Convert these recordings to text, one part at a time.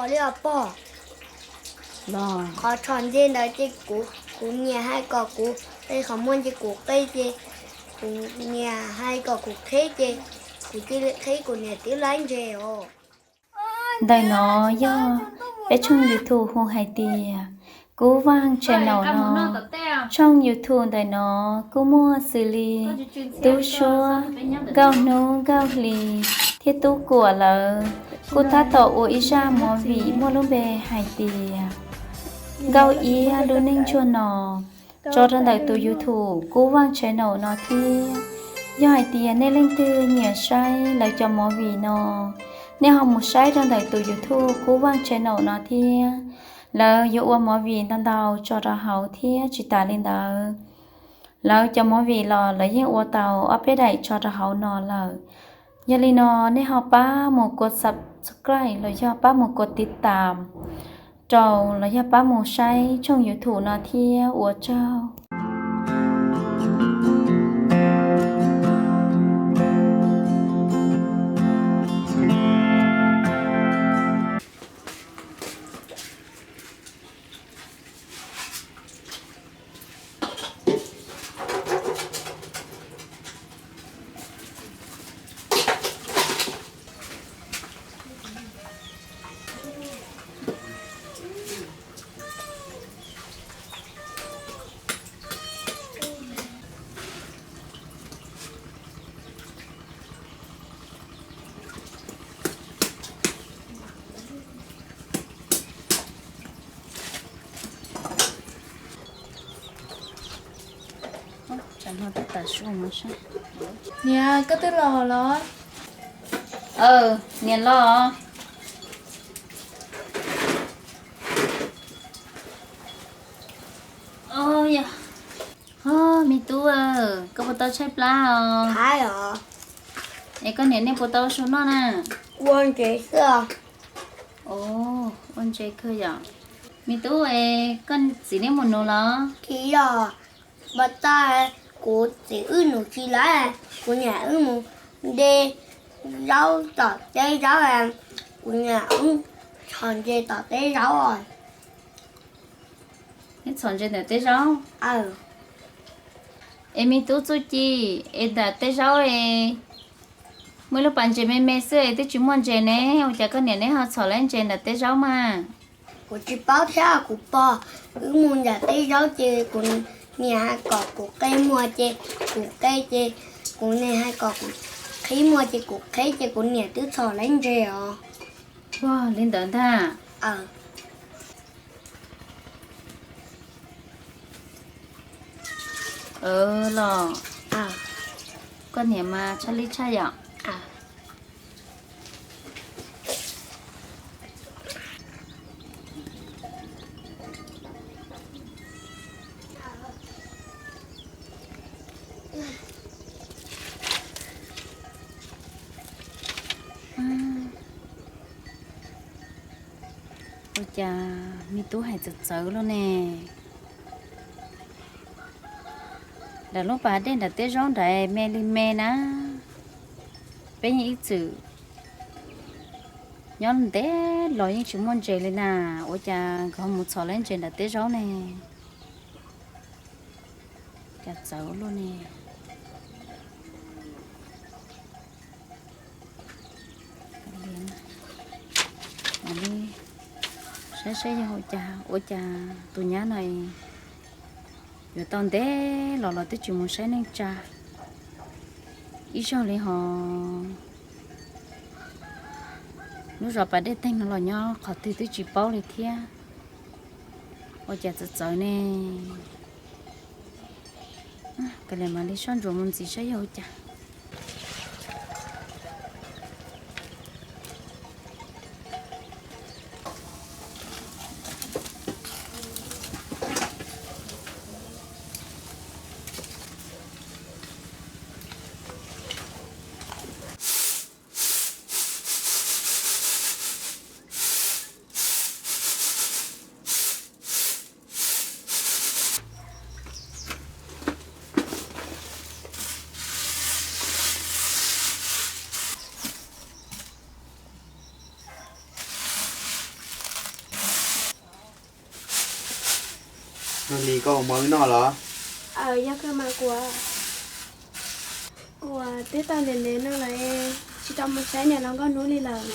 Li os pog, qhov txhom ntse ntawd ces kuv, kuv niam hais kom kuv qe qhov muag ces kuv qe ces, kuv niam hais kom kuv qhib ces kuv cia li qhib, kuv niam twb laib ntses os. Ntawm no yog peb tshooj YouTube hu hais tias Kub Vaj Channel no. Tshooj YouTube ntawm no kuj muaj xws li Tub Suab, Nkauj Hnub Nkauj Hli thiab Tub Kuam lawv kuj tab tom ua ib zaj movie muaj lub npe hais tias Nkauj Iab Lub Neej Ntsuag no tso rau ntawm tus YouTube Kub Vaj Channel no thiab. Yog hais tias nej leej twg nyiam saib lawv cov movie no, nej ho mus saib rau ntawm tus YouTube Kub Vaj Channel no thiab. Lawv yuav ua movie ntau ntau tso rau hauv thiab tsis tas li ntawd, lawv cov movie los lawv yeej ua tau ob peb daim tso rau hauv no lawm. Yog li no nej ho pab mus kov subscribe los yog pab mus kov tiv tam rau los yog pab mus saib tshooj YouTube no thiab ua tsaug. Niam, koj twb los los? Niam los. Me tub, koj puas tau tshaib plab os? Es koj niam nej puas tau su noj na? Ua ntses kawg yom. Me tub, koj txiv neb mus nuv los? Tsis yog, pas tas kuv txiv wb nuv tsis lawm, kuv niam wb mus de zaub tom teb zaub, kuv niam wb txhom ntses tom teb zaub. Neb txhom ntses ntawm teb zaub? Es me tub, txuj ci es ntawm teb zaub es muaj ib lub pas ntses me me xwb es twb tsis muaj ntses ne, ua cas koj niam neb ho txhom lawm ntses ntawm teb zaub mas? Kuv tsis paub thiab, kuv pog wb mus nram teb zaub ces kuv niam hais kom kuv qe muag ces kuv qe ces kuv niam hais kom kuv qhib muag ces kuv qhib ces kuv niam twb txhom lawm ntses os. Ua li ntawd ntag. Los, koj niam mas tshaj li tshaj yom. Ua cas me tub hais txawv txawv luaj ne? Nram lub pas dej nram teb zaub nrad me li me na, peb yeej ib txwm nyob ntev los yeej tsis muaj ntses li na, ua cas nkawd ho mus txhom lawm ntses nram teb zaub ne? Cas txawv luaj ne. Mam li saib saib yog ua cas, ua cas tus nyab no yuav tau ntev los los twb tsis mus saib neej tsa ib zaug li hos. Lub zos pas dej teeg no los nyob qhov twg twb tsis paub li thiab. Ua cas txawv txawv ne. Kav liam mam li soj ntsuam mus ntxiv saib yog ua cas. Nkauj Hli, koj ua mov wb noj los? Aws, yog kawg mas kuv. Kuv twb tau ntev ntev no lawm, tsis tau mus saib niam laus Nkauj Hnub li lawm.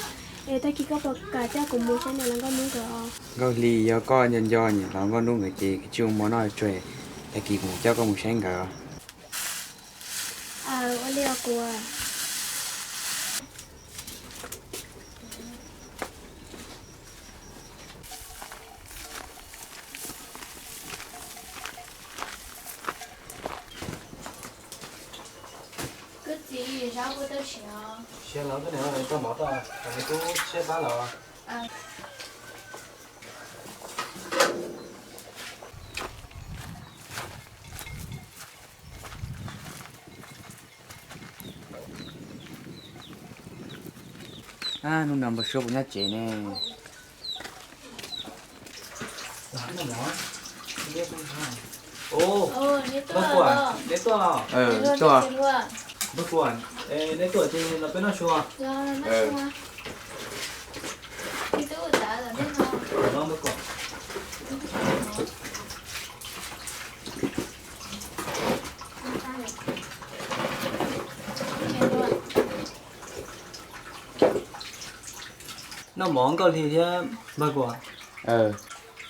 Es tag kis koj puas kam coj kuv mus saib niam laus Nkauj Hnub nkawd? Nkauj Hli, yog koj nco nco niam laus Nkauj Hnub nkawd ces kuv tsis ua mov noj tsuag, tag kis kuv coj koj mus saib nkawd. Aws, ua li os kuv. Koj txiv, zaub kuv tau siav. Siav los koj niam, tau mov tau, kuv tub tshaib plab los. Hnub no npawg Suab puas nyob tsev ne? Npawg Kuam, neb tuaj los? Npawg Kuam, neb tuaj ces los peb noj su. Noj mov Nkauj Hli thiab Npawg Kuam.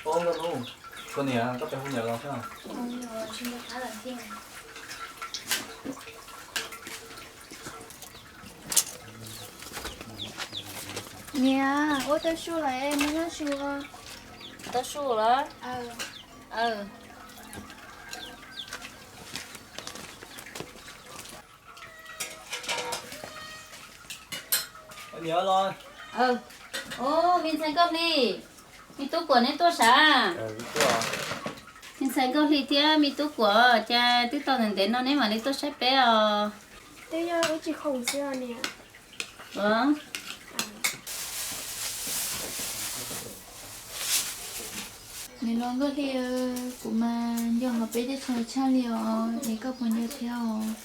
Nkauj Hnub, koj niam, koj pem hu niam los thiab. Niam, ua tau su lawm, mus noj su. Tau su lawm? Niam los. Me ntxhais Nkauj Hli, me tub Kuam neb tuaj sav? Me ntxhais Nkauj Hli thiab me tub Kuam, cas twb tau ntev ntev no neb mam li tuaj saib peb os? Twb yog wb tsis khoom xwb os niam. Niam laus Nkauj Hli, kuv mas nco hauv peb teb chaws tshaj li os, es koj puas nco thiab os?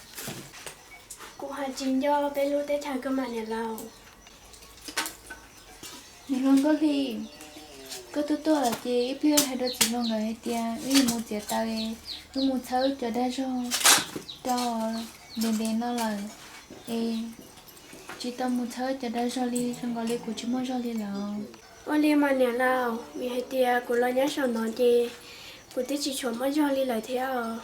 Kuv hais tsis nco peb lub teb chaws kawg mas niam laus. Niam hluas Nkauj Hli, koj tuaj tuaj lawm ces ib pliag hais rau txiv hluas nkawd hais tias wb yuav mus txiav taws, wb mus txhawb cov dag zog rau ntev ntev no lawm es tsis tau mus txhawb cov dag zog li, zoo nkaus li kuv tsis muaj zog li lawm. Ua li mas niam laus, vim hais tias kuv los nyob saum no ces kuv twb tsis tshua muaj zog li lawm thiab os.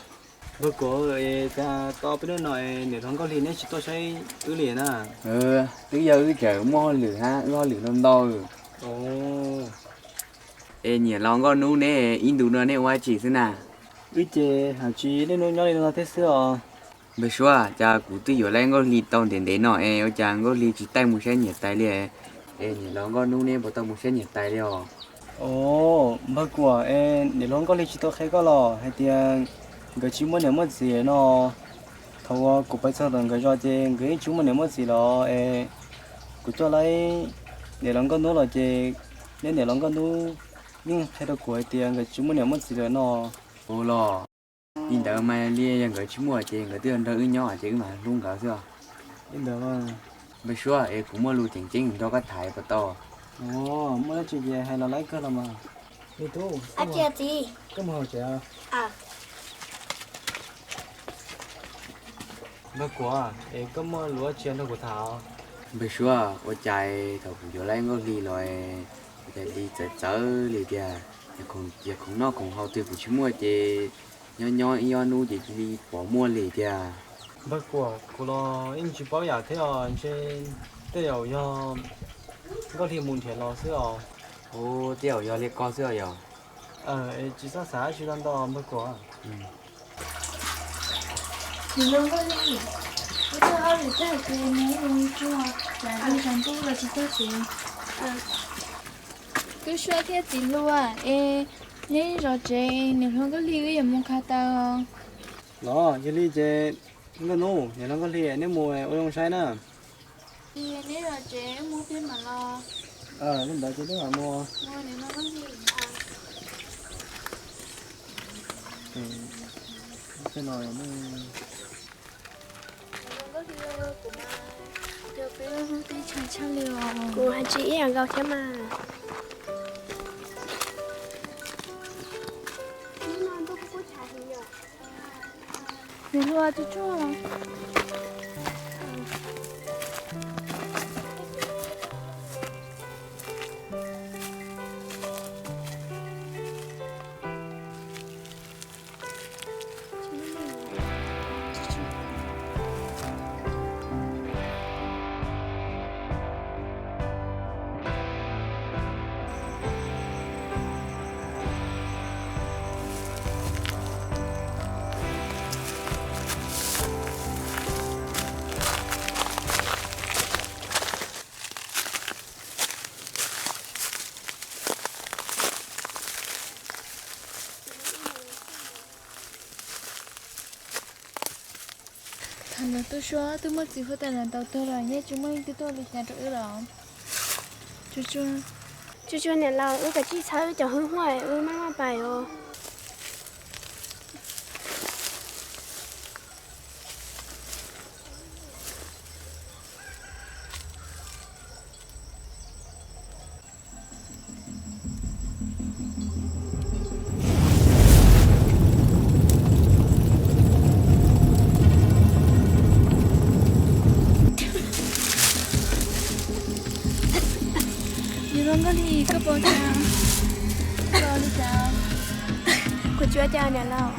Npawg Kuam, cas tau peb hnub no niam hluas Nkauj Hli neb tsis tuaj saib wb li na? Twb yog wb tseem muaj hauj lwm hab, wb hauj lwm ntau ntau. Es niam laus Nkauj Hnub neb ib ntus no neb ua dab tsi xwb na? Wb ces hais tsis niaj hnub nyob li no thiab xwb os. Npawg Suav, cas kuv twb yuav laib Nkauj Hli tau ntev ntev no es ua cas Nkauj Hli tsis taij mus saib niam tais li? Es niam laus Nkauj Hnub neb puas tau mus saib niam tais li os? Os, Npawg Kuam, es niam laus Nkauj Hli tsis tau qhia koj los hais tias nkawd tsis muaj niam muaj txiv no? Thaum uas kuv pais txog tom nkawd zos ces nkawd yeej tsis muaj niam muaj txiv los es kuv coj laib niam laus Nkauj Hnub los ces neb niam laus Nkauj Hnub yeej qhia rau kuv hais tias nkawd tsis muaj niam muaj txiv lawm no. Ua los, li ntawd mas li yog nkawd tsis muaj ces nkawd twb nrog wb nyob ces wb mam hlub nkawd xwb os. Li ntawd, Npawg Suav, es kuv muaj lus tseem ceeb nrog koj tham puas tau? Muaj dab tsi ces hais los laib kawg los mas. Me tub, koj mus hauv tsev. Npawg Kuam, es koj muaj lus dab tsi nrog kuv tham? Npawg Suav, ua cas thaum kuv yuav laib Nkauj Hli los ua cas li txawv txawv li tiag, yog khoom noj khoom haus twg kuv tsis muaj ces nyob nyob ib ob hnub ces cia li pom muaj li tiag. Npawg Kuam, kuv los yeej tsis paub yam thiab os, ntshe tej zaum yog Nkauj Hli mus nrhiav los xwb os. Ua, tej zaum yog li ko xwb os yog. Tsis txhob xav dab tsi ntau ntau Npawg Kuam. Niam laus Nkauj Hli, wb tau hauj lwm tag ces mus ua tsuag, tsam li tsam ntuj los tsis txog tsev. Tub Suab thiab txiv hluas, es neb zov tsev, niam hluas Nkauj Hli wb yuav mus khav taws. Los yog li ces Nkauj Hnub, niam hluas Nkauj Hli, neb mus ua zoo saib na. Neb zov tsev, wb mus ib pliag mam los. Li ntawd ces wb mam mus. Kuv hais tsis ib yam nkaus thiab mas. Hnub no Niam hluas, tsuag tsuag. Thaum ntawd tuaj suab twb muaj txiv huab tais los ntaus tuag los yeej tsis muaj leej twg tuaj ua li cas rau wb los. Tsuag tsuag niam laus, wb kav tsij txhawb wb cov hwj huaj, wb maj maj pais os. Yus zoo nkauj li koj pom cas? Koj ua li cas? Kuv tsis ua cas niam laus.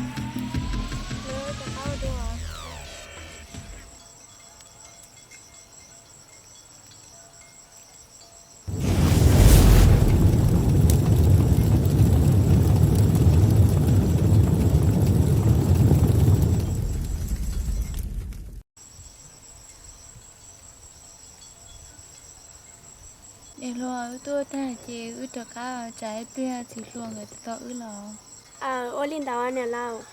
Niam hluas, wb tuaj tag ces wb rov qab tsam ib pliag txiv hluas nkawd tos wb los. Ua li ntawd niam laus.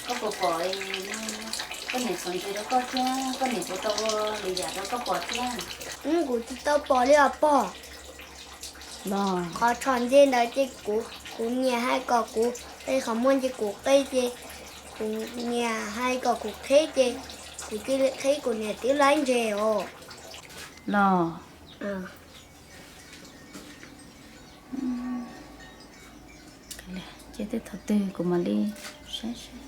Koj puas pom koj niam txhom ntses rau koj thiab, koj niam puas tau ua lwm yam rau koj pom thiab? Kuv tsis tau pom li os pog. Qhov txhom ntses ntawd ces kuv, kuv niam hais kom kuv qe qhov muag ces kuv qe ces kuv niam hais kom kuv qheb ces kuv cia li qheb, kuv niam twb laib ntses os. Los. Ces tej thaum twg kuv mam li saib saib.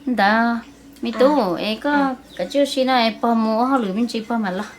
Ntawd, me tub, es koj kav tsij ua si no es pog mus ua hauj lwm me ntsis pog mam los.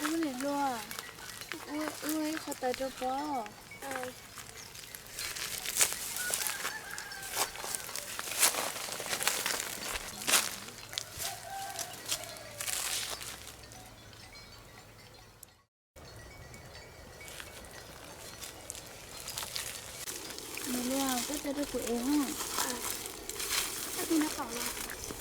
Ub, niam hluas, ua ib qho tais rau pog. Niam hluas, koj tso rau kuv ev os. Koj tig nraub qaum los.